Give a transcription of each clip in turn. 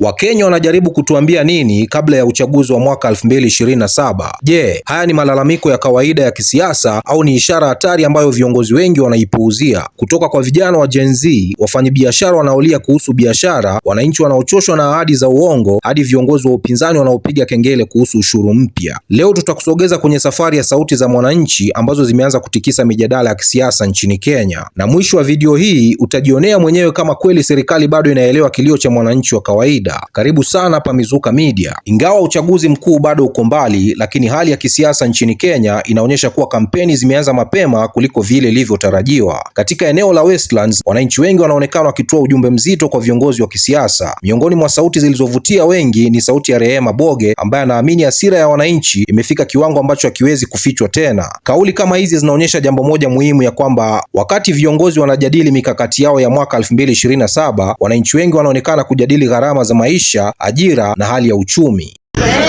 Wakenya wanajaribu kutuambia nini kabla ya uchaguzi wa mwaka 2027? Je, haya ni malalamiko ya kawaida ya kisiasa au ni ishara hatari ambayo viongozi wengi wanaipuuzia? Kutoka kwa vijana wa Gen Z, wafanyabiashara wanaolia kuhusu biashara, wananchi wanaochoshwa na ahadi za uongo, hadi viongozi wa upinzani wanaopiga kengele kuhusu ushuru mpya. Leo tutakusogeza kwenye safari ya sauti za mwananchi ambazo zimeanza kutikisa mijadala ya kisiasa nchini Kenya, na mwisho wa video hii utajionea mwenyewe kama kweli serikali bado inaelewa kilio cha mwananchi wa kawaida. Karibu sana hapa Mizuka Media. Ingawa uchaguzi mkuu bado uko mbali, lakini hali ya kisiasa nchini Kenya inaonyesha kuwa kampeni zimeanza mapema kuliko vile ilivyotarajiwa. Katika eneo la Westlands, wananchi wengi wanaonekana wakitoa ujumbe mzito kwa viongozi wa kisiasa. Miongoni mwa sauti zilizovutia wengi ni sauti ya Rehema Boge ambaye anaamini hasira ya wananchi imefika kiwango ambacho hakiwezi kufichwa tena. Kauli kama hizi zinaonyesha jambo moja muhimu, ya kwamba wakati viongozi wanajadili mikakati yao ya mwaka 2027, wananchi wengi wanaonekana kujadili gharama za maisha, ajira na hali ya uchumi.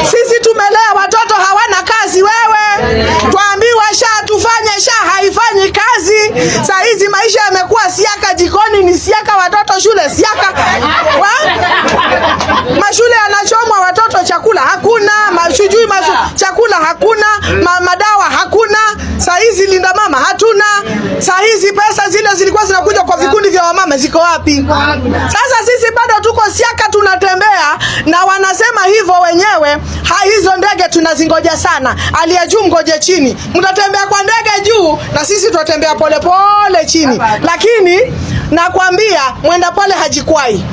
Sisi tumelea watoto hawana kazi, wewe twaambiwa SHA tufanye, SHA haifanyi kazi. Saa hizi maisha yamekuwa siaka, jikoni ni siaka, watoto shule siaka, wa? Mashule yanachomwa, watoto chakula hakuna, sijui chakula hakuna, madawa hakuna. Saa hizi linda mama hatuna. Saa hizi pesa zile zilikuwa zinakuja kwa vikundi vya wamama ziko wapi? Sasa sisi bado tuko siaka, tunatembea na wanasema hivyo wenyewe. Hizo ndege tunazingoja sana, aliye juu mgoje chini. Mtatembea kwa ndege juu na sisi tutatembea polepole chini, lakini nakwambia mwenda pole hajikwai.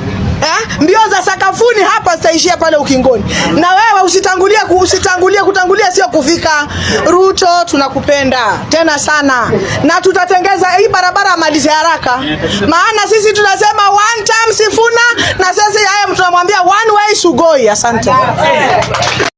Mbio za sakafuni hapa zitaishia pale ukingoni. Na wewe usitangulie, usitangulie, kutangulia sio kufika. Ruto, tunakupenda tena sana, na tutatengeza hii barabara amalize haraka, maana sisi tunasema one time Sifuna, na sisi haya tunamwambia one way Sugoi. Asante.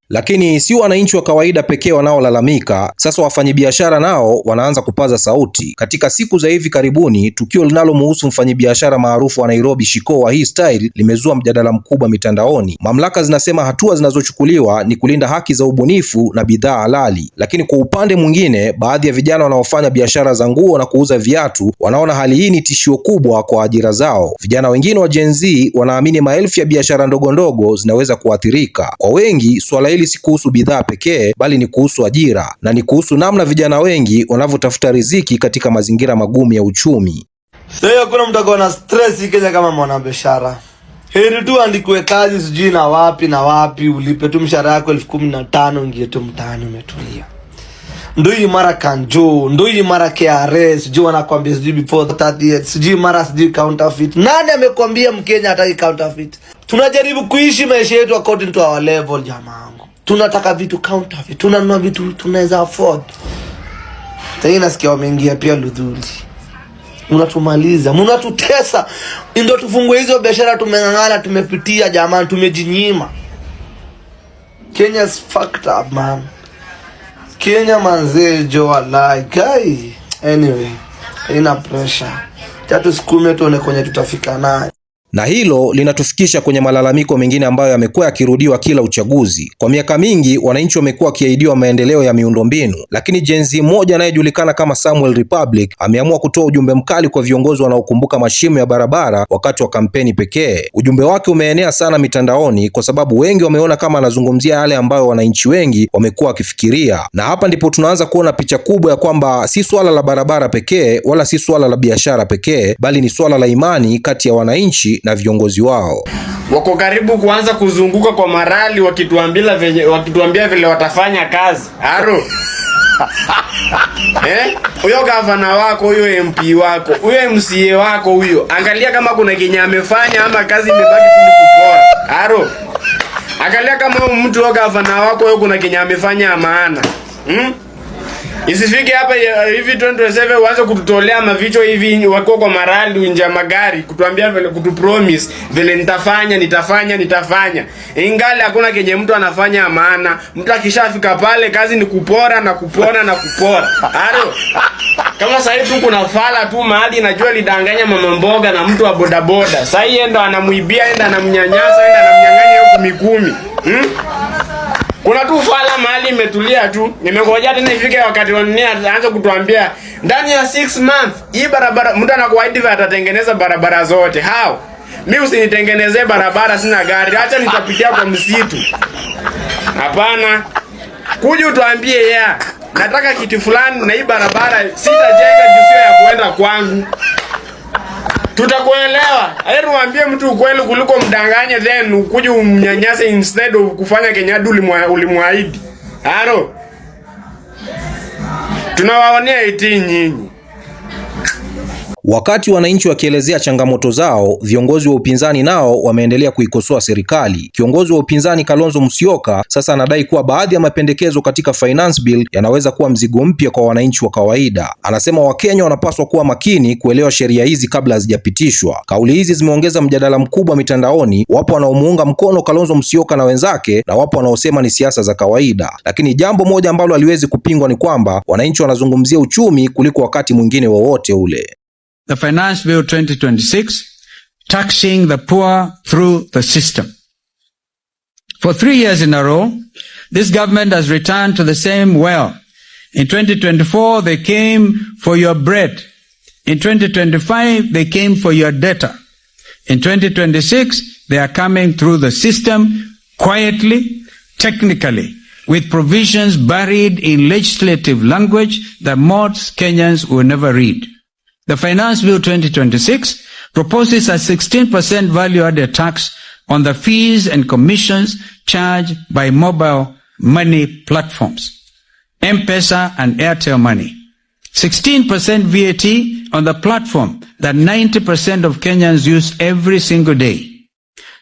Lakini si wananchi wa kawaida pekee wanaolalamika. Sasa wafanyabiashara nao wanaanza kupaza sauti. Katika siku za hivi karibuni, tukio linalomuhusu mfanyabiashara maarufu wa Nairobi Shiko wa Hii Style limezua mjadala mkubwa mitandaoni. Mamlaka zinasema hatua zinazochukuliwa ni kulinda haki za ubunifu na bidhaa halali, lakini kwa upande mwingine, baadhi ya vijana wanaofanya biashara za nguo na kuuza viatu wanaona hali hii ni tishio kubwa kwa ajira zao. Vijana wengine wa Gen Z wanaamini maelfu ya biashara ndogo ndogo zinaweza kuathirika. Kwa wengi, suala hili si kuhusu bidhaa pekee, bali ni kuhusu ajira na ni kuhusu namna vijana wengi wanavyotafuta riziki katika mazingira magumu ya uchumi. Sasa hakuna mtu akona stress Kenya kama mwanabiashara. Heri tu andikwe kazi sijui na wapi na wapi, ulipe tu mshahara wako 15,000 ingie tu mtaani umetulia. Ndui mara kanjo, ndui mara KRA, sijui wanakwambia sijui before 30, sijui mara sijui counterfeit. Nani amekwambia Mkenya hataki counterfeit? Tunajaribu kuishi maisha yetu according to our level, jamaa. Tunataka vitu counterfeit, tunanunua vitu tunaweza afford. Sasa nasikia wameingia pia Luthuli. Mnatumaliza, mnatutesa. Ndio tufungue hizo biashara, tumeng'ang'ana, tumepitia jamani, tumejinyima. Kenya's fucked up, man. Kenya manzee jo walai guy. Anyway, ina pressure. Tatu sukume tuone kwenye tutafika naye. Na hilo linatufikisha kwenye malalamiko mengine ambayo yamekuwa yakirudiwa kila uchaguzi. Kwa miaka mingi, wananchi wamekuwa wakiahidiwa maendeleo ya miundombinu, lakini Gen Z mmoja anayejulikana kama Samuel Republic ameamua kutoa ujumbe mkali kwa viongozi wanaokumbuka mashimo ya barabara wakati wa kampeni pekee. Ujumbe wake umeenea sana mitandaoni kwa sababu wengi wameona kama anazungumzia yale ambayo wananchi wengi wamekuwa wakifikiria, na hapa ndipo tunaanza kuona picha kubwa ya kwamba si swala la barabara pekee wala si swala la biashara pekee, bali ni swala la imani kati ya wananchi na viongozi wao. Wako karibu kuanza kuzunguka kwa marally wakituambia vile watafanya kazi. Aro. Eh? Huyo gavana wako, huyo MP wako, huyo MCA wako huyo. Angalia kama kuna kenye amefanya ama kazi imebaki tu ni kupora. Aro. Angalia kama huyo mtu huyo gavana wako huyo kuna kenye amefanya maana. Hmm? Isifike hapa hivi 2027 uanze kututolea mavicho hivi wako kwa marally nje ya magari kutuambia vile, kutupromise vile nitafanya nitafanya nitafanya. Ingali hakuna kenye mtu anafanya maana. Mtu akishafika pale kazi ni kupora na kupora na kupora. Aro. Kama sasa hivi tu kuna fala tu mahali najua lidanganya mama mboga na mtu wa bodaboda. Sasa yeye ndo anamuibia, enda anamnyanyasa, enda anamnyang'anya hiyo kumi kumi. Hmm? Kuna tu fala mahali imetulia tu. Nimengoja tena ifike wakati wa nini aanze kutuambia ndani ya 6 months hii barabara, mtu anakuahidi atatengeneza barabara zote. How? Mi usinitengenezee barabara, sina gari, acha nitapitia kwa msitu. Hapana, kuja utuambie ya nataka kitu fulani na hii barabara sitajenga juu sio ya kuenda kwangu. Tutakuelewa. Heri uambie mtu ukweli kuliko mdanganye then ukuje umnyanyase instead of kufanya kenye hadi ulimwahidi. Haro. Tunawaonea iti nyinyi. Wakati wananchi wakielezea changamoto zao, viongozi wa upinzani nao wameendelea kuikosoa serikali. Kiongozi wa upinzani Kalonzo Musyoka sasa anadai kuwa baadhi ya mapendekezo katika Finance Bill yanaweza kuwa mzigo mpya kwa wananchi wa kawaida. Anasema Wakenya wanapaswa kuwa makini kuelewa sheria hizi kabla hazijapitishwa. Kauli hizi zimeongeza mjadala mkubwa mitandaoni. Wapo wanaomuunga mkono Kalonzo Musyoka na wenzake na wapo wanaosema ni siasa za kawaida. Lakini jambo moja ambalo haliwezi kupingwa ni kwamba wananchi wanazungumzia uchumi kuliko wakati mwingine wowote ule. The Finance Bill 2026, taxing the poor through the system. For 3 years in a row, this government has returned to the same well. In 2024, they came for your bread. In 2025, they came for your data. In 2026, they are coming through the system quietly, technically, with provisions buried in legislative language that most Kenyans will never read. The Finance Bill 2026 proposes a 16% value added tax on the fees and commissions charged by mobile money platforms, M-Pesa and Airtel Money. 16% VAT on the platform that 90% of Kenyans use every single day.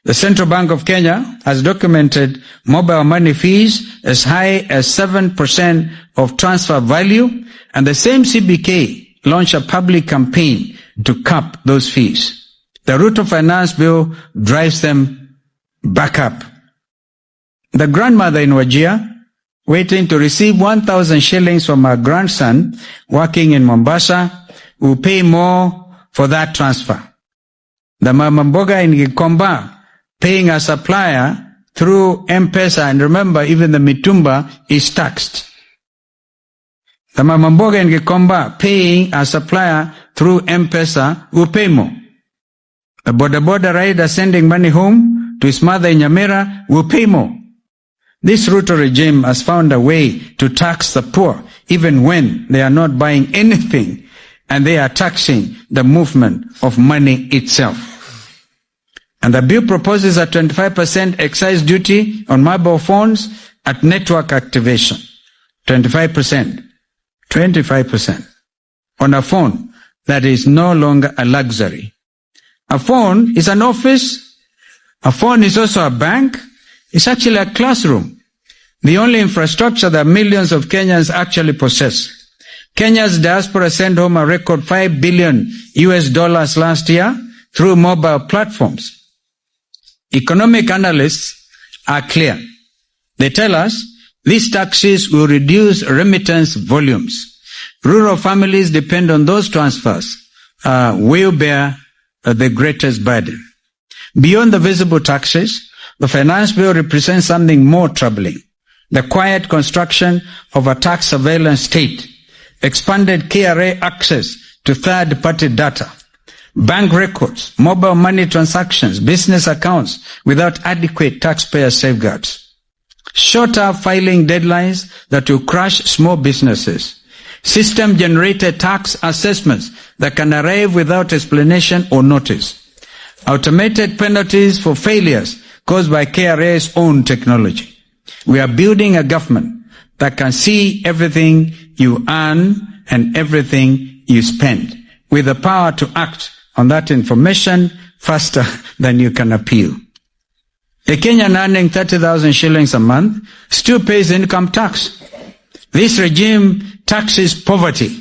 The Central Bank of Kenya has documented mobile money fees as high as 7% of transfer value, and the same CBK launched a public campaign to cap those fees. The Ruto Finance Bill drives them back up. The grandmother in Wajir, waiting to receive 1,000 shillings from her grandson working in Mombasa, will pay more for that transfer. The mama mboga in Gikomba paying a supplier through M-Pesa, and remember, even the mitumba is taxed. The mama mboga in Gikomba paying a supplier through M-Pesa will pay more. The boda boda rider sending money home to his mother in Nyamira will pay more. This Ruto regime has found a way to tax the poor even when they are not buying anything, and they are taxing the movement of money itself. And the bill proposes a 25% excise duty on mobile phones at network activation. 25%. 25% on a phone that is no longer a luxury. A phone is an office. A phone is also a bank. It's actually a classroom. The only infrastructure that millions of Kenyans actually possess. Kenya's diaspora sent home a record 5 billion US dollars last year through mobile platforms. Economic analysts are clear. They tell us these taxes will reduce remittance volumes. Rural families depend on those transfers, will bear the greatest burden. Beyond the visible taxes, the Finance Bill represents something more troubling: the quiet construction of a tax surveillance state, expanded KRA access to third-party data, bank records, mobile money transactions, business accounts without adequate taxpayer safeguards, shorter filing deadlines that will crush small businesses, system-generated tax assessments that can arrive without explanation or notice, automated penalties for failures caused by KRA's own technology. We are building a government that can see everything you earn and everything you spend, with the power to act on that information faster than you can appeal. A Kenyan earning 30,000 shillings a month still pays income tax. This regime taxes poverty.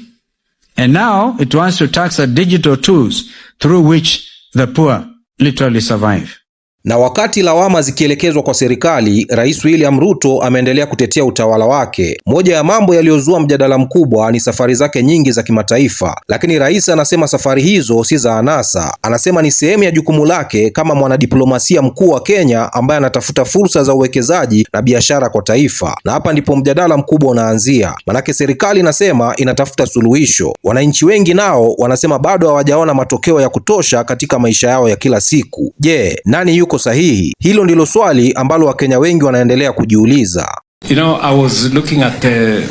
And now it wants to tax the digital tools through which the poor literally survive. Na wakati lawama zikielekezwa kwa serikali, Rais William Ruto ameendelea kutetea utawala wake. Moja ya mambo yaliyozua mjadala mkubwa ni safari zake nyingi za kimataifa, lakini rais anasema safari hizo si za anasa. Anasema ni sehemu ya jukumu lake kama mwanadiplomasia mkuu wa Kenya ambaye anatafuta fursa za uwekezaji na biashara kwa taifa. Na hapa ndipo mjadala mkubwa unaanzia, manake serikali inasema inatafuta suluhisho. Wananchi wengi nao wanasema bado hawajaona matokeo ya kutosha katika maisha yao ya kila siku. Je, nani yuko sahihi? Hilo ndilo swali ambalo Wakenya wengi wanaendelea kujiuliza. I was looking at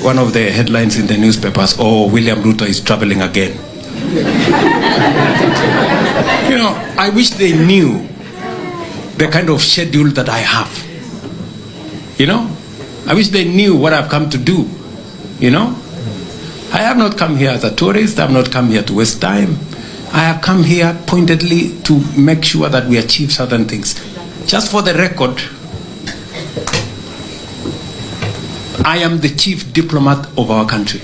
one of the headlines in the newspapers. Oh, William Ruto is traveling again. I wish they knew the kind of schedule that I have. I wish they knew what I've come to do. I have not come here as a tourist. I have not come here to waste time. I have come here pointedly to make sure that we achieve certain things. Just for the record, I am the chief diplomat of our country.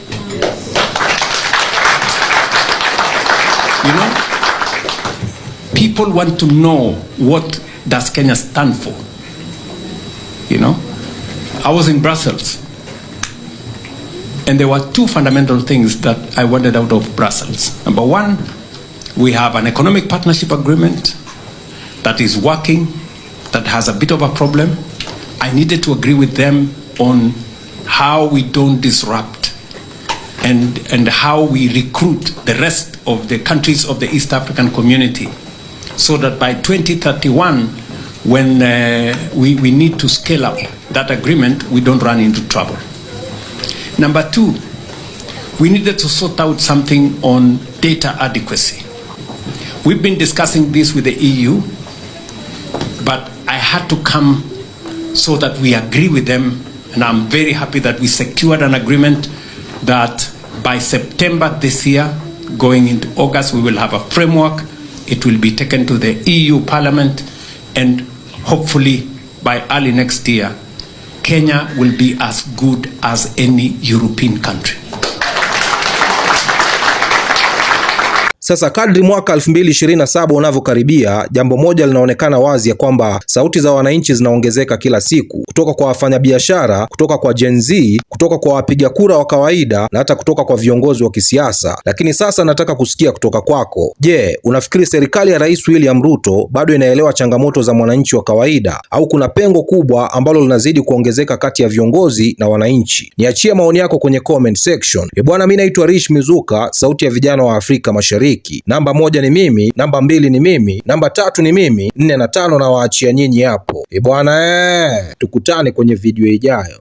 People want to know what does Kenya stand for. I was in Brussels, and there were two fundamental things that I wanted out of Brussels. Number one, we have an economic partnership agreement that is working, that has a bit of a problem. I needed to agree with them on how we don't disrupt and how we recruit the rest of the countries of the East African community, so that by 2031, when we need to scale up that agreement, we don't run into trouble. Number two, we needed to sort out something on data adequacy. We've been discussing this with the EU, but I had to come so that we agree with them, and I'm very happy that we secured an agreement that by September this year, going into August, we will have a framework. It will be taken to the EU Parliament, and hopefully by early next year, Kenya will be as good as any European country. Sasa kadri mwaka 2027 unavyokaribia, jambo moja linaonekana wazi ya kwamba sauti za wananchi zinaongezeka kila siku, kutoka kwa wafanyabiashara, kutoka kwa Gen Z, kutoka kwa wapiga kura wa kawaida na hata kutoka kwa viongozi wa kisiasa. Lakini sasa nataka kusikia kutoka kwako. Je, unafikiri serikali ya Rais William Ruto bado inaelewa changamoto za mwananchi wa kawaida au kuna pengo kubwa ambalo linazidi kuongezeka kati ya viongozi na wananchi? Niachie maoni yako kwenye comment section. E bwana, mimi naitwa Rich Mizuka, sauti ya vijana wa Afrika Mashariki. Namba 1 ni mimi, namba 2 ni mimi, namba 3 ni mimi, 4 na 5 na waachia nyinyi hapo. E bwana, tukutane kwenye video ijayo.